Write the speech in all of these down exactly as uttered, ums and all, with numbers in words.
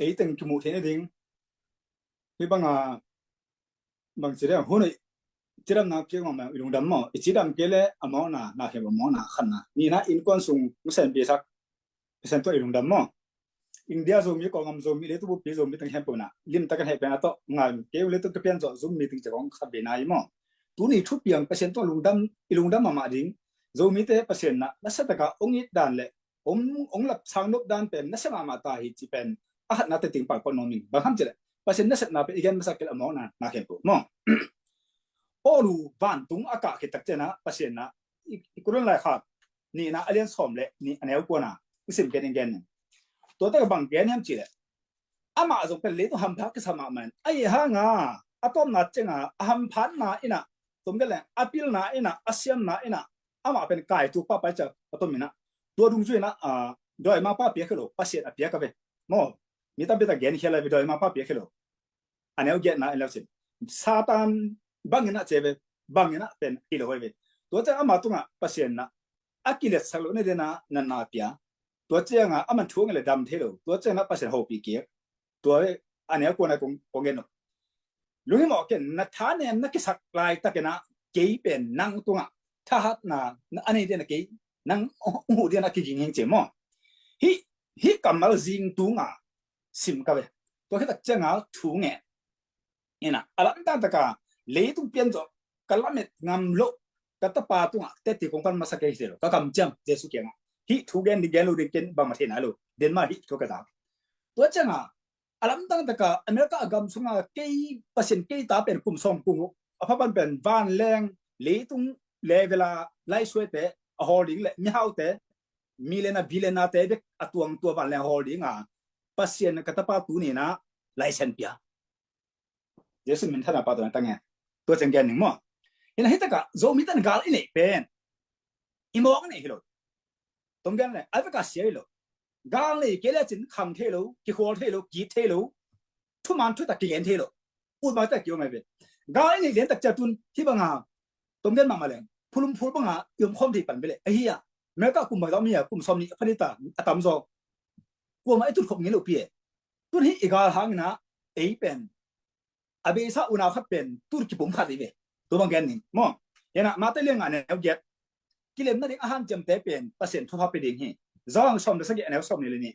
ei teng kimuh theih nading. Hih banga bang ci ding, hun uh cidamna kei mah i lungdam maw? I cidam kei le a mawkna, na khem a mawkna khatna. Nihna, innkuan sung musen pisak, Pasian tawh i lungdam maw? India Zomi, Kawlgam Zomi, leitung buppi Zomi teng khempeuh na limtak kan heh pen a tawh ngai kei uh, leitung ka pian zawh Zoom meeting cekawng khat vei na hi maw? Tuni thupiang Pasian tawh lungdam, i lungdam mahmah ding. Zomite Pasian na nasia taka ong it dan le ong, ong lap sang nop dan pen nasia mahmah ta hi ci pen a khatna te ting pal pal nuam ing. Bang ham cileh Pasian nasiatna pen i gen masak kei le a mawkna, na khempeuh maw? Paulu vantung a kah khit tak ciangin ah Pasian na i, i Korin laikhak nihna a lian sawm le nih a neu kuana i sim gen in gen in. Tua tak bang gen hiam cileh, amah zong pen leitung hamphat kisa mahmah in, ahi hanga a tawpna cianga a hamphatna inah, tom gen le a pilna inah, a siamna inah amah pen kaituk pahpai cia a tom inah, tua dungzui inah a, dawimangpa piak hi lo, Pasian a piak a ve maw? Mi tampi tak gen khia lai ve, dawimangpa piak hi lo. A neu giatna en leu sin, Satan bangin ah ci ve, bangin ah pen hi lo hi ve. Tua ciang ama tungah Pasian na a kiletsak loh na dena natna pia. Tua cianga aman thu ngei le dam thei lo. Tua cianga Pasian hopih kik. Tua a neu kuana kong, kong gen uh. Lunghimawh ken, na thanem na kisak laitakin ah kei pen nang tungah thahatna a nei dena kei nang uh huh dena kiging hing ci maw? Hih, hih kammal zing tunga sim ka ve. Tua khit tak cianga thu ngen inah a lamdang taka leitung pian zawh ka lamet ngam loh ka tapa tungah teti kong pan masa kei hi lo, ka kamciam Jesu kiangah. Hih thu gen ding gen lo ding ken bangmah thei nai lo, den mah hih thu ka ta. Tua cianga a lamdang taka America a gam sunga kei Pasian kei ta pen kum sawm kum uh a phapan pen vanleng leitung level a laisuaite a hawl ding le mihaute, millionaire billionaire te bek a tuang tua vanleng hawl dinga Pasian ka tapa tuni na laisen pia. Jesu min thana pa tua na tange. Tua ciang gen ning maw? Ina hitaka Zomi tan gal i neih pen i mawk i neih hi lo. Tom gen le a veka sia hi lo. Gal nei kei le cin khang thei lo, kikhual thei lo, kit thei lo. Thuman thutak kigen thei lo. Ut bang tak kiom ai ve. Gal i neih lian tak cia tun hi banga tom gen mahmah leng phulum phul banga i om khawm thei pan ve le ahi a. America kum bang mi a kum sawm nih a phanita a tam zaw. Kuama i tut khop ngei lo pi e. Tun hi i gal hangina ei pen a beisa unau khat pen tut kipum khat i ve. Tua bang gen ning maw? Ina Mate lian nga neu giat, kilemna ding a hanciamte pen Pasian thupha pe ding hi. Zawhang sawm le sagih a neu sawm ni le nih.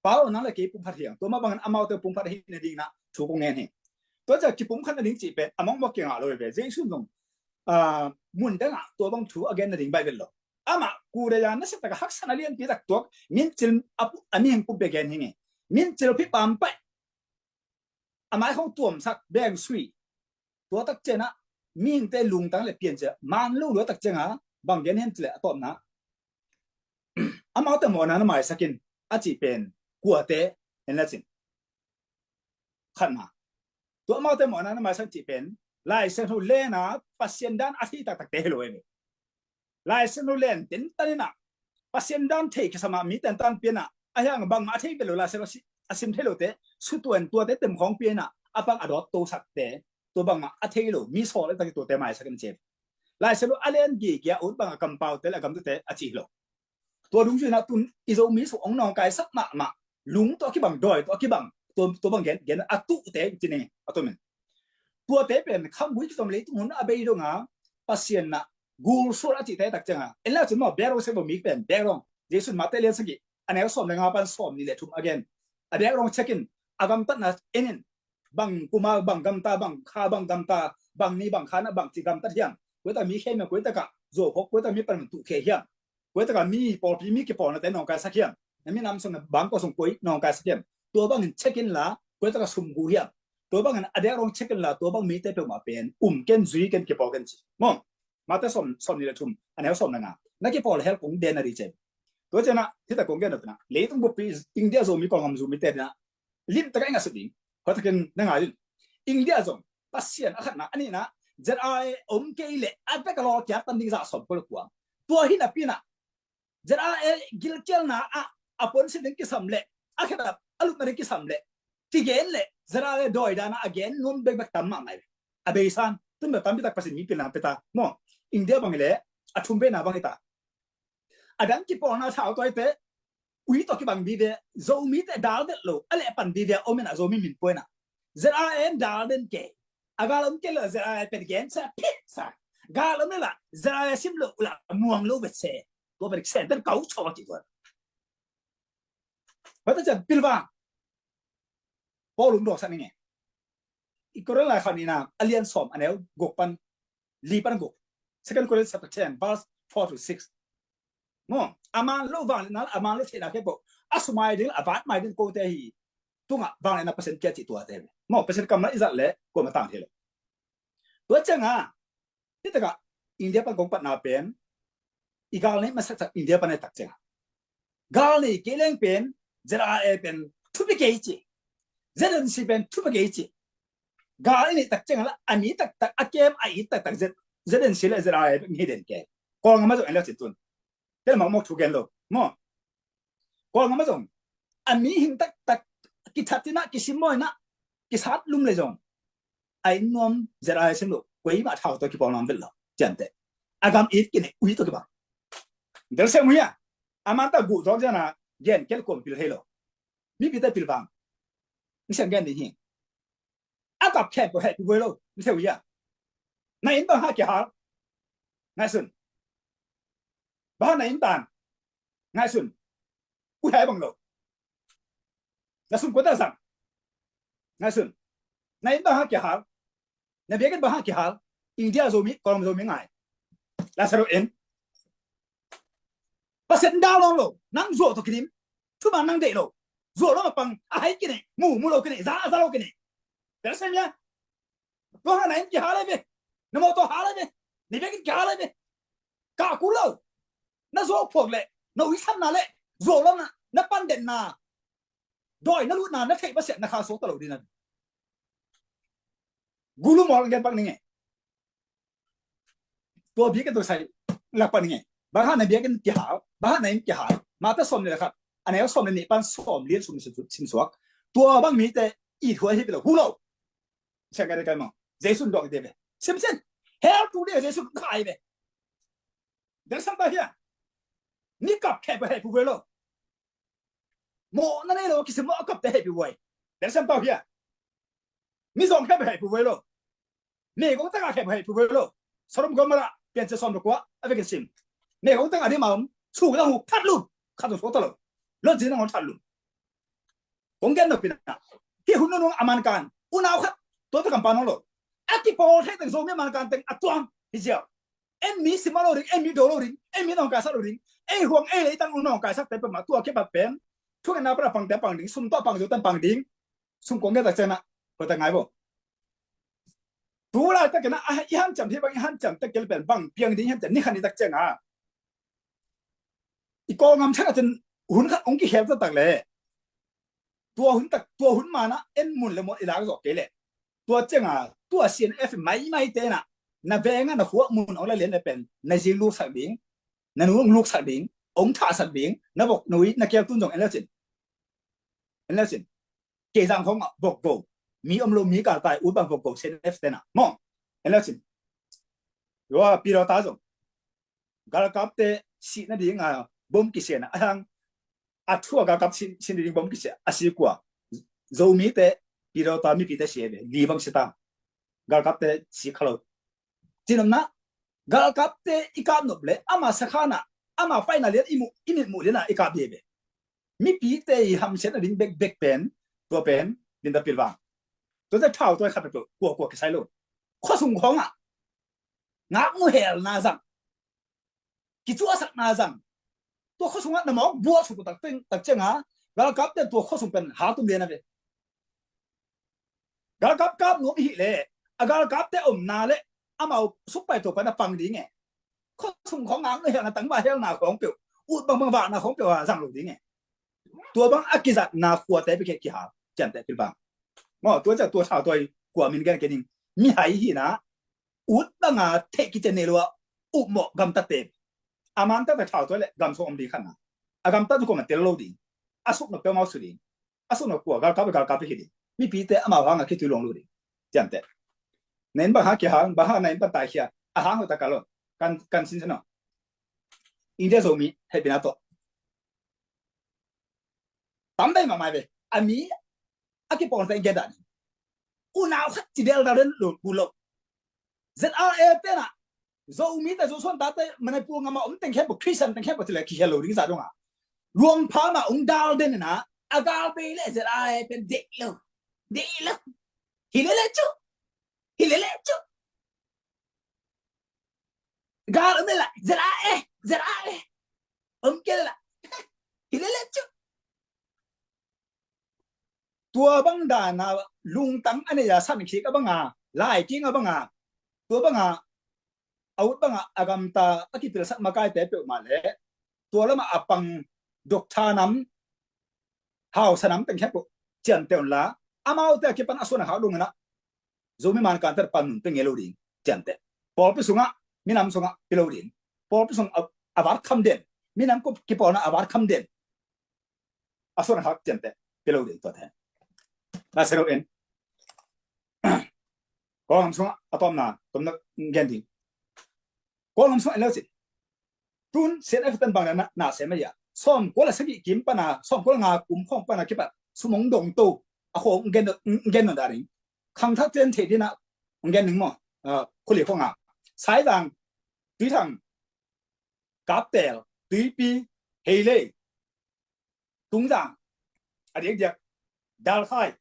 Pau nang le kei pum khat hiang, tua mah bangin amaute pum khat hi na ding na thu kong ngen hi. Tua cia kipum khat na ding cih pen a mawkmawk kiangah lo ve. Jesu zong mun dangah tua bang thu a gen na ding Bible lo. Amah kudeya nasiataka haksatna lianpi tak tuak mincil a mihing pumpi a gen hi nge. Mincil phi pampai a mai khong tuamsak beng sui. Tua tak ciangah mihingte lungtang le piancia man lo lua tak ciangah bang gen hen cileh a tawpna amaute mawhna na maisakin a cih pen kuate en la cin. Khatna, tua amaute mawhna na maisak cih pen Laisiangtho lena Pasian dan a thei taktakte hi lo e. Laisiangtho len tentan inah Pasian dan thei kisama mi tentan pianah a hiang bangmah a thei belo Laisiangtho a sim thei lote sutuan tuate temkhawng pianah a pang a dawt tosakte tua bangmah a thei lo mi sawl e taki tuate maisak in cem. Laisiangtho a len gigia ut bangah kampaute le a gamtute a cih lo. Tua dungzuinah tun i Zomi sung ong nawngkaisak mahmah lung tawh a kibang dawi tawh a kibang tua bang gen gen a tuh te cine a tumin. Tuate pen khambui kitom leitung hun a bei donga Pasian na gul sual a cihte tak cianga en la cin maw, background sek lo mi pen background Jesu Mate lian sagih a neu sawm le nga pan sawm ni le thum a gen. A background check in, a gamtatna en in, bang kuma bang gamta, bang kha bang gamta, bang ni bang kha na bang ci gamtat hiam? Kuaita mi khe mia, kuaita ka zuau phok, kuaita mi pan tuh khe hiam? Kuaita ka mi pawlpi mi kipawlnate nawngkaisak hiam? Na mi nam sung na bang ko sung koi nawngkaisak hiam? Tua bangin check in la kuaita ka sum gu hiam? Tua bangin a dek rong check in la tua bang mite peuhmah pen um ken, zui ken, kipawl ken ci maw? Mate sawm, sawm ni le thum a neu sawm na nga. Na kipawl hel kong den a ri cem. Tua cianah hita kong gen na tuna leitung buppi India Zomi, Kawlgam Zomite dina limtaka i ngah suk ding. Hotakin na ngai ding. India zong Pasian a khatna, a nihna ZRA om kei le a bek a lawlkiat tan ding zah sawm kua le kua. Tua hi napinah ZRA gilkialna ah a ponsit ding kisam le a khedap a lupna ding kisam le kigen le ZRA dawi dana a gen nuam bekbek tam mahmah hi. A beisan tun bel tampitak Pasian mi pilna peta maw? India bang hi le a thum veina bang hita. A dang kipawlna thau tuaite ui tawh kibang vive, Zomite dal det lo a leh pan vive a om in ah, Zomi min pua in ah, Z R A in dal den kei. A gal om kei lo, Z R A pen gen sa phit sa. Gal om le lah Z R A sim lo lah muang lo vet se. Tua pen sen den kau chaw ti tua. Hua ta ciang pilvang Paul lungdawksak ning e. I Korin laikhak nihna a lian sawm, a neu guk pan li pan guk. Second Corinthians chapter ten, verse four to six. Maw, a man lo vangliatna, a man lo theihna khempeuh a sumai ding, a vatmai ding kote hi tungah vangliatna Pasian kia cih tuate ve. Maw, Pasian kammal i zat leh kuamah tang thei lo. Tua ciangah, hi takah India pan kong patna pen, i gal nei masak tak India pan a tak ciangah, gal nei kei leng pen Z R A pen thupi kei ci, Z N C pen thupi kei ci. Gal i neih tak ciangah lah a mi taktak, a kem a it taktak Z, Z N C le Z R A pen hi den kei. Kawlgam ah zong en le cin tun, tel mawkmawk thu gen lo maw. Kawlgam ah zong a mihing taktak kithat in ah, kisim mawi in ah, kisat lum le zong a inn nuam Z R A sim lo, kuamah thau tawh kipawl nuam vet lo. Cianteh a gam it kinei ui tawh kibang. Del sem uh hia? A man ta guh zawk zan a gen kel kuam pil thei lo. Mipite pilvang. Ng siang gen ding hi. A kap khempeuh hehpih buai lo, mi thei uh hia? Na inn bang hang kihal? Ngaihsun. Bang hang na inn tan? Ngaihsun. Ui hai bang lo. Na sum kua ta zang? Ngaihsun. Na inn bang hang kihal? Na biakinn bang hang kihal? India Zomi, Kawlgam Zomi ngai. Lazarus in. Pasian dal nawn lo, nang zuau tawh kidim. Thuman nang deih lo. Zuau lo mapang, a hai kinei, mu mu lo kinei, za a za lo kinei. Tel sem hia? Tua hang na inn kihal lai ve. Na mawtaw hal lai ve. Na biakinn kihal lai ve. Kah kul lo. Na zuau phuak leh, na uisamna leh zuau lo na, na pandetna, dawi na lutna na theih Pasian na kha suak ta lo ding na. Gulu mawl gen pak ning e. Tua biakinn tua sai lak pan nge. Bang hang na biakinn kihal, bang hang na inn kihal. Mate sawm le khat, a neu sawm le nih pan sawm lian sum sim suak. Tua bang mite it huai hi lo, hu lo. Siang kai kai mawk. Jesu dawk te ve. Sim sin. Hell tu de Jesu khai ve. Del sam ta hia? Ni kap khempeuh hehpih buai lo. Mawhna nei lo kisim lo a kapte hehpih buai. Del sam ta hia? Mizawng khempeuh hehpih buai lo. Meigong tangah khempeuh hehpih buai lo. Sodom Gomorrah piancil sawm le kua a vekin sim. Meigong tangah dim a om, suk dang hu that lum. Khat zong suak ta lo. Lot zin dang hu that lum. Kong gen nopin ah, hih hun nunung a mankan, unau khat, tua tawh kampau nawn lo. A kipawl thei teng Zomi a mankan teng a tuam hi ziau. En mi sim a lo ding, en mi do lo ding, en mi nawngkaisak lo ding. Ei huang ei leitang u nawngkaisak te peuhmah tua kipat pen, thungetna pan a pangte pang ding, sum tawh pang zo tan pang ding. Sum kong gen tak ciangin ah, hoih tak ngai bo. Tu laitakin ah i hanciam hi bang, i hanciam tak kel pen bang piang ding hanciam ni khan i tak ciangin ah, i Kawlgam ciang ah cin hun khat hong kikhel taktak leh, tua hun tak, tua hun manah en mun le mawt i lak zawh kei leh, tua ciangin ah tua C N F maimaite in ah na veng ah na khua mun hong la lian le pen na zi luksak ding, na nu hong luksak ding, hong thahsak ding, na vok na ui na kel tun zong en le cin. En le cin. Keizang khong ah vok go, mi om lo mi kaltai ut bang vok go C N F te na maw. En le cin. Tua Pidawta zong galkapte sih nading a bom kisia na a hang, a thu a galkap sin, sin ding bom kisia a si kua? Zomite, Pidawta mipite si ve, li bang si ta. Galkapte si kha lo. Cinomna, galkapte i kap nop le ama sakhan ah, ama paina lian i mu, i mit muh lian ah i kap dih ve. Mipite i hamsiatna ding bekbek pen, tua pen, din ta pilvang. Tua te thau tua khat peuh kua kua kisai lo. Khuasung khawng ah ngaknu helna zang, kicuahsakna zang. Tua khuasung ah na mawk buah suk tak teng, tak ciangin ah galkapte tua khuasung pen haltum lian a ve. Galkap kap nuam i hih leh, a galkapte omna le amau sukpai tua pan a pang ding e. Khuasung khawng ngaknu helna, tangval helna khawng peuh, ut bangbang vahna khawng peuh a zang lo ding e. Tua bang a kizatna khuate bek kihal, ciamteh pilvang. Maw, tua ciang tua thau tua i kua min gen kei ning. Mihai hihna, ut banga theih kician nei lo a upmawh gamtatte. A man takte thau tua le gam sung om ding khatna. A gamtat tu kong a tel lo ding. A sukna peuhmah su ding. A sukna kua, galkap, galkap hi ding. Mipite amau hanga khitui luang lo ding. Ciamteh. Na inn bang hang kihal, bang hang na inn pan taikhia. A hang hoih tak ka lo. Kan, kan sinsen aw. India Zomi hehpihna tawh. Tam dai mahmah ve. A mi a kipawl teng gen dan. Unau khat ci del dan lo, bu lo. Z R A te na Zomi te, Zosuan tate Manipur ngam a om teng khempeuh, Christian teng khempeuh ci le kihel lo ding za dong a. Luang pha ma ung dal den na, a gal bei le Z R A pen dei lo. Dei lo. Hi le le cu. Hi le le cu. Gal om le la, Z R A, Z R A. Om ke le la. Hi le le cu. Tua bang dana lungtang a nei a, san khik a banga, lai king a banga, tua banga a ut banga a gamta a kipilsak makaite peuhmah le tua lama a pang doctor nam, hausa nam teng khempeuh ciamteh unla, amaute a kipan a suan a khak dongin ah Zomi Mankangte panmun pe ngei lo ding ciamteh. Pawlpi sungah, minam sungah pi lo ding. Pawlpi sung a, a vat kham den, minam kipawlna a vat kham den. A suan a khak ciamteh pi lo ding tuate. Na se lo in. Kawlgam sungah a tawpna, tawpna gen ding. Kawlgam sungah en lo cin. Tun C N F ten bang na, na sem a ia. Sawmkua le sagih kim pana, sawmkua le nga kum khawng pana kipat sum hong dong to. A khawng gen, gen nawn dah ding. Khangthak ten thei dina hong gen ding maw. Ah, khuli khawng a. Saizang, Tuithang, Kaptel, Tuipi, Heilei, Tungzang, a diakdiak, Dalkhai.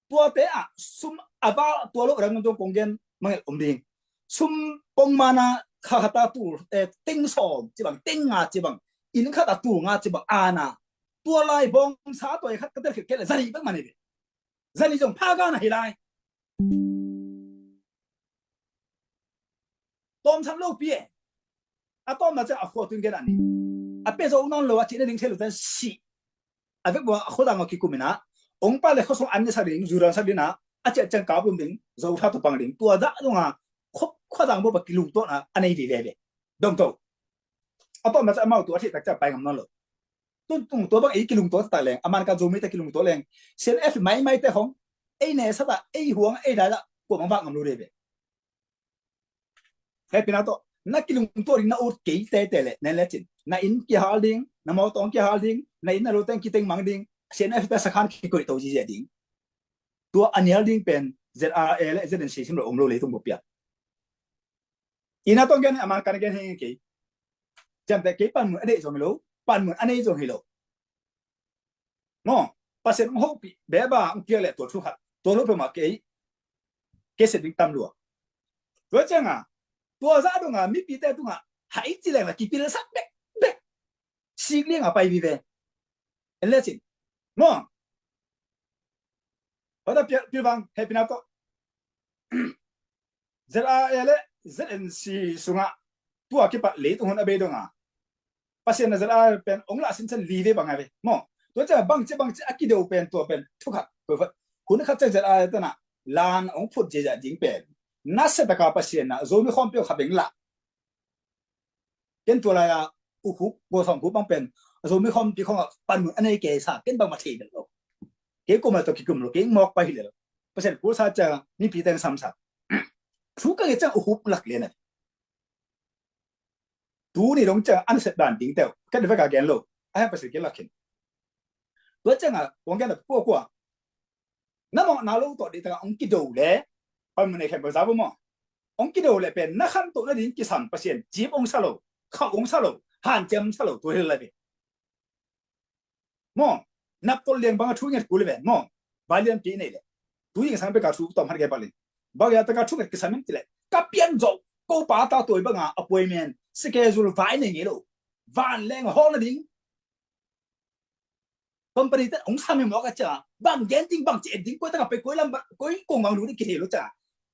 Tuate ah sum a val tua lo rang zong kong gen mangel om ding. Sum pong mana kha khata tul, eh, teng sawm ci bang, teng nga ci bang, inn khata tul nga ci bang ana. Tua lai bawngsa tua i khat ka tel khit kei le zani bek mani ve. Zani zong pha gana hi lai. Tawmsan lo pi e. A tawmna ciang a khua tun gen a ni. A pe zo nawn lo a cihna ding thei lo ten si. A vek bua a khua dang a kikum ina. Ong pa le khua sung an ni sak ding, zu dan sak ding na. A ciah ciang kap lum ding, zo tha tu pang ding. Tua dah zong a khua, khua dang bua ba kilungtuahna a nei vive ve. Dong to. A tawmna ciang amau tua thei tak ciang pai ngam nawn lo. Tun tung tua bang ei kilungtuah tak leng, a man ka Zomi te kilungtuah leng, C N F maimai te hong ei ne sa ta, ei huang, ei dai ta, kua bang vak ngam lo dei ve. Hepina tawh na kilungtuah ding na ut kei tete le nen le cin, na inn kihal ding, na mawtaw kihal ding, na inn na luteng kiteng mang ding, C N F te sakhan kikoih to zizia ding. Tua a nial ding pen Z R A le Z N C sim lo om lo leitung bupiak. Ina tong gen a man kan gen heng kei. Ciamteh kei panmun a deih zong hi lo, panmun a nei zong hi lo. Maw, Pasian hong hopih beba hong piak leh tua thu khat, tua lo peuhmah kei, kei sep ding tam lua. Tua cianga tua zah donga mipite tungah hai ci leng la kipilsak bekbek. Sik lianga pai vive. En le cin. Maw, hota pilvang hepina tawh Z R A le Z N C sungah tua kipat leitung hun a bei donga Pasian na Z R A pen ong lah sinsen li ve bang a ve maw. Tua ciah bangci bangci a kideu pen tua pen thukhat. Hun khat ciah Z R A tana lan ong phut zia ding pen nasia taka Pasian na Zomi khawmpi ong kha beng lah. Ken tua lai-a ukhup, gualsawm khup bang pen Zomi khawmpi khawngah panmun a nei kei sa, ken bangmah thei bel lo. Kei kum a tawh kikum lo, kei mawk pai hi lel. Pasian kulsa ciang mipi teng samsak. Thu ka nge ciang ukhup lak lian a. Tuni dong ciang an sep dan ding teu. Ken vek a gen lo. A hang Pasian ken lak khin. Tua cianga kong gen a kuakua na mawhna lo tawh dih taka ong kido le panmun nei khem bang za bo maw. Ong kido le pen na khantoh nading kisam Pasian cip ong sa lo, khauh ong sa lo, hanciam sa lo, tua hi lo lai ve. Maw, nap tol liang banga thu nget kul ve maw. Vai lian pi nei le tu ing sang beka thu tawm hat ge bal in. Bang ya taka thu nget kisam in ti le ka pian zo ko pa ta toi banga appointment schedule vai nei ngei lo. Van leng hol nading company te ong sam hi mawk a cia bang gen ding bang ci et ding koi taka pe koi lam koi kong bang lu ding kithei lo cia.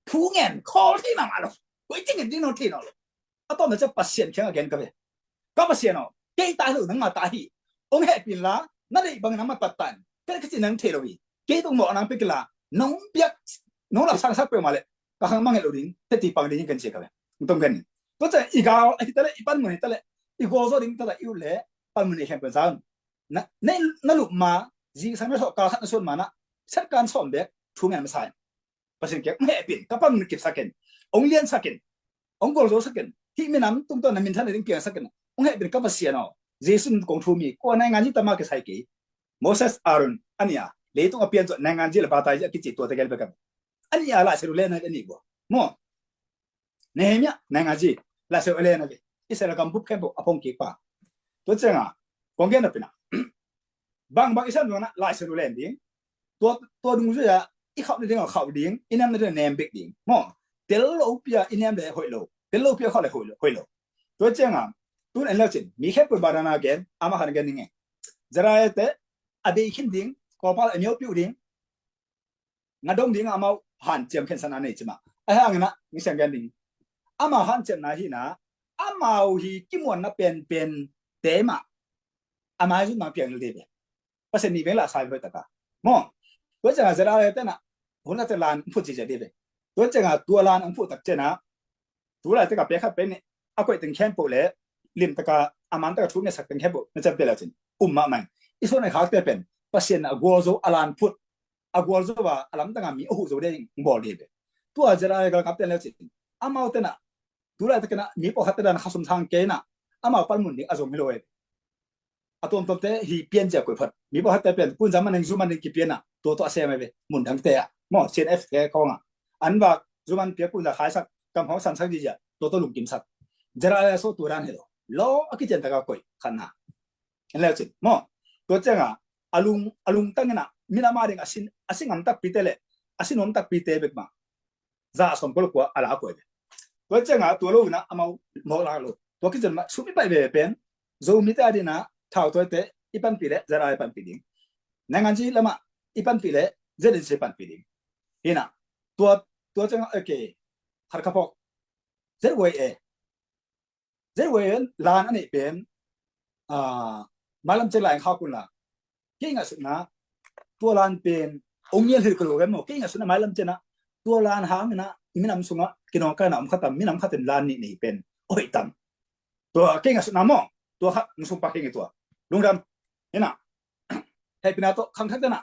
Thu ngen khol thei mama lo. Koi ci ngen ding no thei no lo. A tawmna cia Pasian khiang a gen ka ve. Ka Pasian aw, kei ta lo nangma ta hi. Ong hehpin la na deih bang nangma pattan. Kei ka ci nang thei lo hi. Kei tong mawh nang pek la nong piak nong lam sang sak peuhmah le ka khang mangngilh lo ding teti pang ding hi kan cia ka ve. Ong tong gen in tua cia i gal a hi ta le i panmun hi ta le i gol zo ding ta le i ut le panmun hi khem pen sa un. Na, na, na lup ma, zingsang na sawh kal khat na suan ma na, set kan sawm bek thu ngen masa in. Pasian kiang ong hehpin ka panmun kipsak in, ong liansak in, ong golzo sak in, hih minam tungtawn na minthan na ding piangsak in, ong hehpin ka Pasian aw. Jesu min kong thu mi kua nai ngan hi tama kisai kei. Moses, Aaron a nih a, leitung a pian zawh, nainganzi le batazi a kici tuate gel bek a, a nih a Lai Siangtho len a ve, a nih bua maw. Nehemiah, nainganzi, Lai Siangtho len a ve. Israel gam bup khempeuh a phong kik pa. Tua ciang a kong gen na pina, bangbang i san zong na Lai Siangtho len ding. Tua, tua dungzui a i khauh na ding a khauh ding, i nem na ding a nem bek ding maw. Tel lo pi a i nem le hoih lo, tel lo pi a khauh le hoih lo, hoih lo. Tua ciang a tun en leu cin mi khempeuh banana gen, ama khan gen ding e. Zeraia te a bei khin ding, kawpa le a nio piu ding, nga dong ding a amau hanciam khensan a nei cima. A hang ina mi siang gen ding, amau hanciamna hi na, amau hi kimuanna penpen te mah a maizun mang piang ding ve. Pasian nih veng lah sai hoih taka maw. Tua ciang a Zeraia te na hun a te lan phut ci ci ding ve. Tua ciang a tua lan ang phut tak ciang a, tu lai taka pia khat pen ni, a koih teng khempeuh le lim taka a man taka thu ngetsak teng khempeuh na ciam te leu cin um mahmah. I suan a khak te pen Pasian a gual zo a lan phut, a gual zo a, a lamdang a mi a huh zo ding bawl ding ve. Tua Zeraia galkap te leu cin, amau te na tu lai takin a mi pawlkhat te dan khasum sang kei na, amau pan mun ding a zong hi lo e. A tuamtuamte hi pian zia koih phot. Mi pawlkhat te pen kunza man ding, zu man ding kipian a, tua tua a sem e ve. Mun dang te a maw, C N F te khawng a, an vak zu man pia kunza khaisak, kam khawng sansak zia, tua tua lungkimsak. Zeraia so tua dan hi lo. Lo a kician taka koih khan na. En leu cin maw. Tua ciang a, a lung, a lungtang ina, minam a ding a sin, a sin ngam takpi te le a sin nuam takpi te bek mah za sawm kua le kua a la kua ve. Tua ciang a tua lo ina amau mawk lak lo. Tua kician mah sum i paih ve pen, Zomite a ding a, thau tuai te i panpih le Zeraia i panpih ding. Nainganzi lamah i panpih le Z N C i panpih ding. Hi na, tua, tua ciang a, okay, khat ka phawk. Z Y A. Z Y A lan a neih pen, ah, mailam ciang lai ang khak un la. Kei ngaihsutna, tua lan pen ong nial hilh ka lo gen maw. Kei ngaihsutna mailam ciang a, tua lan hang ina i minam sungah kinawngkaina om khat tam, minam khat in lan nih nei pen hoih tam. Tua kei ngaihsutna maw. Tua khat ong sung pak kei ngi tua. Lungdam. Hi na, hehpihna tawh khang khat te na,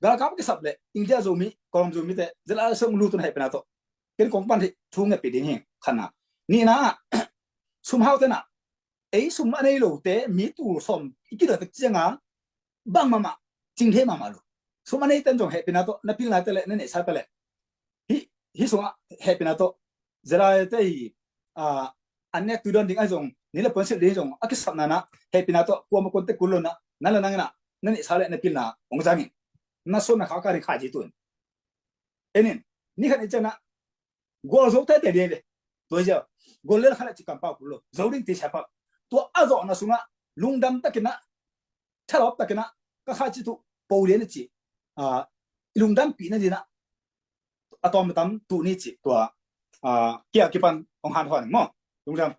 galkap a kisap le India Zomi, Kawlgam Zomite zela song lu tun hehpihna tawh ken kong pan hi thu ngetpih ding hi. Khatna. Nihna, sum hau te na, ei sum a nei lote mi tul sawm i kidot tak ciang a bang mahmah, cing thei mahmah lo. Sum a nei ten zong hehpihna tawh na pilna te le na neihsa te le, hi, hi sungah hehpihna tawh Zelaia te hi, ah, an nek tui dawn ding ahi zong, ni le puan silh ding ahi zong, a kisapna na, hehpihna tawh kuama kuante kul lo na, na le nang ina na neihsa le na pilna ong zangin, na suan na khak a ding khaici tuin. En in, ni khat ni ciang na gual zo tete ding ve. Tua hi zia, gual lel khat le ci kampau kul lo, zo ding ti sia pah. Tua a zawhna sungah lungdam takin na, thalawp takin na, ka khaici tu po ding na ci, ah, i lungdampihna ding na a tawm a tam tu ni ci tua, ah, kia kipan ong han hon maw. Lungdam.